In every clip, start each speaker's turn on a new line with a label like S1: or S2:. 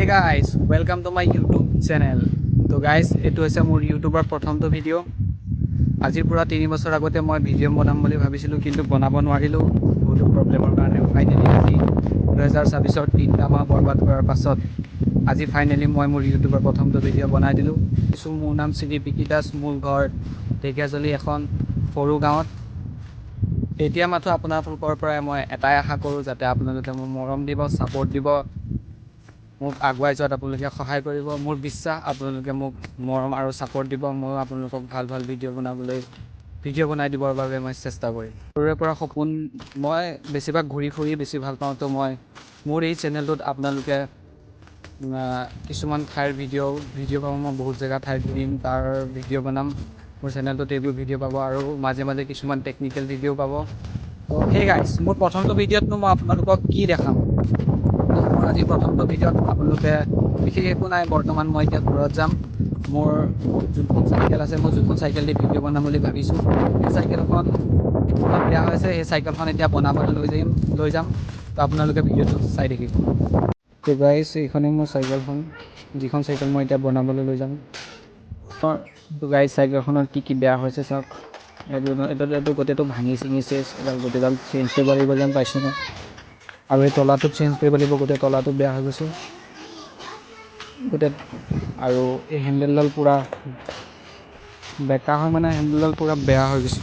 S1: Guys, welcome to my YouTube channel. তো guys, এইটো হৈছে মোৰ ইউটিউবৰ প্ৰথমটো ভিডিঅ'। আজিৰ পৰা 3 বছৰ আগতে মই ভিডিঅ' বনাম বুলি ভাবিছিলোঁ, কিন্তু বনাব নোৱাৰিলোঁ বহুতো প্ৰব্লেমৰ কাৰণে। ফাইনেলি আজি 2026ৰ 3টা মাহ বৰবাদ কৰাৰ পাছত আজি ফাইনেলি মই মোৰ ইউটিউবৰ প্ৰথমটো ভিডিঅ' বনাই দিলোঁ। কিছু মোৰ নাম শ্ৰী বিকি দাস, মোৰ ঘৰ ঢেকীয়াজুলি এখন সৰু গাঁৱত। এতিয়া মাথো আপোনালোকৰ পৰাই মই এটাই আশা কৰোঁ, যাতে আপোনালোকে মোক মৰম দিব, ছাপোৰ্ট দিব, মোক আগুৱাই যোৱাত আপোনালোকে সহায় কৰিব। মোৰ বিশ্বাস, আপোনালোকে মোক মৰম আৰু ছাপোৰ্ট দিব। ময়ো আপোনালোকক ভাল ভাল ভিডিঅ' বনাবলৈ, ভিডিঅ' বনাই দিবৰ বাবে মই চেষ্টা কৰিম। সৰুৰে পৰা সপোন, মই বেছিভাগ ঘূৰি ফুৰি বেছি ভাল পাওঁ। তো মই মোৰ এই চেনেলটোত আপোনালোকে কিছুমান ঠাইৰ ভিডিঅ' পাব। মই বহুত জেগা ঠাইত ঘূৰিম, তাৰ ভিডিঅ' বনাম। মোৰ চেনেলটোত এইবোৰ ভিডিঅ' পাব আৰু মাজে মাজে কিছুমান টেকনিকেল ভিডিঅ' পাব। তো সেই গাইছ, মোৰ প্ৰথমটো ভিডিঅ'তনো মই আপোনালোকক কি দেখাম? তো মোৰ আজি প্ৰথমটো ভিডিঅ'ত আপোনালোকে বিশেষ একো নাই। বৰ্তমান মই এতিয়া ঘৰত যাম। মোৰ যোনখন চাইকেল আছে, মই যোনখন চাইকেল দি ভিডিঅ' বনাম বুলি ভাবিছোঁ, সেই চাইকেলখন অলপ বেয়া হৈছে। সেই চাইকেলখন এতিয়া বনাবলৈ লৈ যাম। তো আপোনালোকে ভিডিঅ'টো চাই থাকিব। তো গাইছ, এইখনেই মোৰ চাইকেলখন, যিখন চাইকেল মই এতিয়া বনাবলৈ লৈ যাম। তো গাইছ, চাইকেলখনত কি কি বেয়া হৈছে চাওক। এইটো গোটেইটো ভাঙি চিঙি চেচ। এডাল গোটেইডাল চেঞ্জ কৰিব লাগিব যেন পাইছোঁ মই। আৰু এই তলাটো চেঞ্জ কৰিব লাগিব, গোটেই তলাটো বেয়া হৈ গৈছে গোটেই। আৰু এই হেণ্ডেলডাল পূৰা বেকা হয়, মানে হেণ্ডেলডাল পূৰা বেয়া হৈ গৈছে।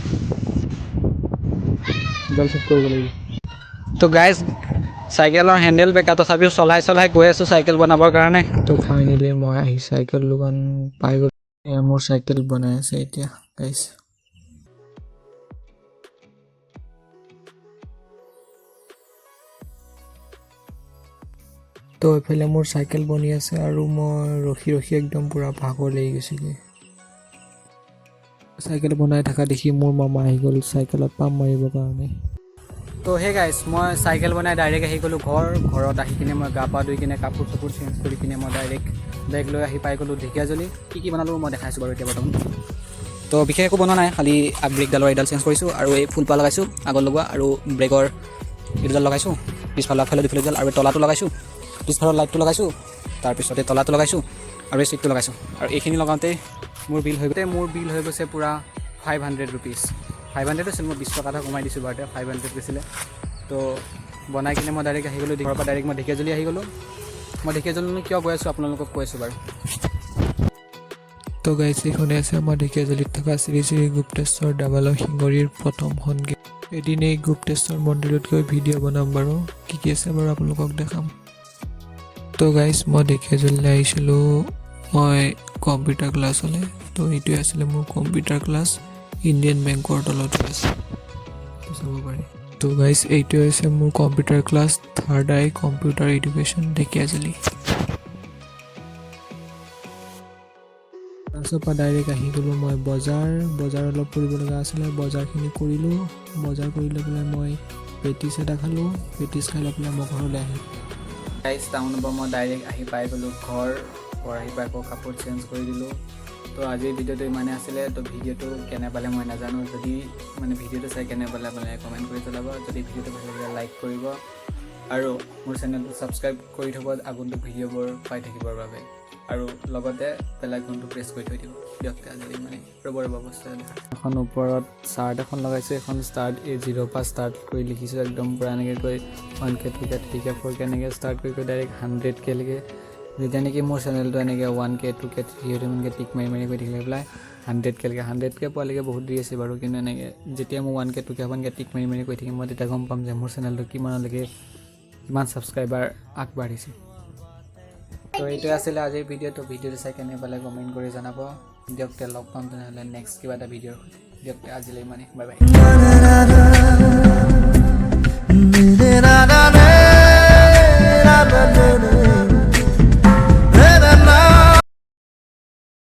S1: এইডাল ঠিক কৰিব লাগিব। তো গাইজ, চাইকেলৰ হেণ্ডেল বেকা, তথাপিও চলাই চলাই গৈ আছোঁ চাইকেল বনাবৰ কাৰণে।
S2: তো ফাইনেলি মই আহি চাইকেল দোকান পাই গ'লো। এয়া মোৰ চাইকেল বনাই আছে এতিয়া গাইছ। তো এইফালে মোৰ চাইকেল বনি আছে আৰু মই ৰখি ৰখি একদম পূৰা ভাগৰ লাগি গৈছেগৈ। চাইকেল বনাই থকা দেখি মোৰ মামা আহি গ'ল চাইকেলত পাম্প মাৰিবৰ কাৰণে।
S1: তো সেই গাইছ, মই চাইকেল বনাই ডাইৰেক্ট আহি গ'লোঁ ঘৰ। ঘৰত আহি কিনে মই গা পা ধুই কিনে, কাপোৰ চাপোৰ চেঞ্জ কৰি কিনে মই ডাইৰেক্ট বেগ লৈ আহি পাই গ'লোঁ ঢেকীয়াজুলি। কি কি বনালোঁ মই দেখাইছোঁ বাৰু এতিয়া বৰ্তমান।
S3: তো বিশেষ একো বনোৱা নাই, খালি ব্ৰেকডালৰ এইডাল চেঞ্জ কৰিছোঁ আৰু এই ফুলপাহ লগাইছোঁ আগত লগোৱা, আৰু ব্ৰেকৰ এই দুডাল লগাইছোঁ, পিছফালে আগফালে দুফালে দুডাল, আৰু এই তলাটো লগাইছোঁ, পিছফালৰ লাইটটো লগাইছোঁ, তাৰপিছত এই তলাটো লগাইছোঁ আৰু এই চিটটো লগাইছোঁ। আৰু এইখিনি লগাওঁতেই
S1: মোৰ বিল হৈ গৈছে পূৰা ₹500। 500 আছিল, মই 20 টকা এটা কমাই দিছোঁ বাৰু, 500 গৈছিলে। তো বনাই কিনে মই ডাইৰেক্ট আহি গ'লোঁ। ঘৰৰ পৰা ডাইৰেক্ট মই ঢেকীয়াজুলি আহি গ'লোঁ। মই ঢেকীয়াজুলিনো কিয় গৈ আছোঁ, আপোনালোকক কৈ আছোঁ বাৰু।
S2: তো গাইছ, এইখনে আছে আমাৰ ঢেকীয়াজুলিত থকা শ্ৰী শ্ৰী গুপ্তেশ্বৰ দেৱালয়, শিঙৰীৰ প্ৰথমখন গেট। এদিন এই গুপ্তেশ্বৰ মন্দিৰত গৈ ভিডিঅ' বনাম বাৰু, কি কি আছে বাৰু আপোনালোকক দেখাম। তো গাইছ, মই ঢেকীয়াজুলিলৈ আহিছিলোঁ মই কম্পিউটাৰ ক্লাছলৈ। তো এইটোৱে আছিলে মোৰ কম্পিউটাৰ ক্লাছ, ইণ্ডিয়ান বেংকৰ তলতে আছে, তো চাব পাৰি। তো গাইছ, এইটোৱে হৈছে মোৰ computer class, third আই কম্পিউটাৰ এডুকেশ্যন, ঢেকীয়াজুলি। ক্লাছৰ পৰা ডাইৰেক্ট আহি গ'লোঁ মই বজাৰ। বজাৰ অলপ কৰিব লগা আছিলে, বজাৰখিনি কৰিলোঁ। বজাৰ কৰি লৈ পেলাই মই পেটিছ এটা খালোঁ। পেটিছ খাই লৈ পেলাই মই ঘৰলৈ আহিলোঁ।
S1: গাইজ, টাউনৰ পৰা মই ডাইৰেক্ট আহি পাই গ'লোঁ ঘৰ। ঘৰ আহি পাই আকৌ কাপোৰ চেঞ্জ কৰি দিলোঁ। তো আজিৰ ভিডিঅ'টো ইমানেই আছিলে। তো ভিডিঅ'টো কেনে পালে মই নাজানো। যদি মানে ভিডিঅ'টো চাই কেনে পালে আপোনালোকে কমেণ্ট কৰি জনাব। যদি ভিডিঅ'টো ভাল লাগিলে লাইক কৰিব আৰু মোৰ চেনেলটো ছাবস্ক্ৰাইব কৰি থ'ব আগন্তুক ভিডিঅ'বোৰ পাই থাকিবৰ বাবে, আৰু লগতে বেল আইকনটো প্ৰেছ কৰি থৈ দিব। দিয়ক, আজিলৈ ইমানেই। ৰ'ব ৰ'ব, বস্তু এটা দেখাম। এখন ওপৰত চাৰ্ট এখন লগাইছোঁ। এখন ষ্টাৰ্ট, এই জিৰ'ৰ পৰা ষ্টাৰ্ট কৰি লিখিছোঁ একদম পূৰা এনেকৈ কৰি 1K, 2K, 3K, 4K এনেকৈ ষ্টাৰ্ট কৰি কৰি ডাইৰেক্ট 100কেলৈকে। যেতিয়া নেকি মোৰ চেনেলটো এনেকৈ 1K, 2K, 3 এনেকৈ টিক মাৰি মাৰি গৈ থাকিলে পেলাই 100কেলৈকে, 100কে পোৱালৈকে বহুত দেৰি আছে বাৰু, কিন্তু এনেকৈ যেতিয়া মোৰ 1K, 2K, 1K টিক মাৰি মাৰি গৈ থাকিম, মই তেতিয়া গম পাম যে মোৰ চেনেলটো কিমানলৈকে, কিমান ছাবস্ক্ৰাইবাৰ আগবাঢ়িছে। তো এইটোৱে আছিলে আজিৰ ভিডিঅ'টো। ভিডিঅ'টো চাই কেনে পালে কমেণ্ট কৰি জনাব। দিয়ক তে, লগ পাম তেনেহ'লে নেক্সট কিবা এটা ভিডিঅ'ৰ সৈতে। দিয়ক তে, আজিলৈ ইমানেই, bye bye.
S4: Na na na.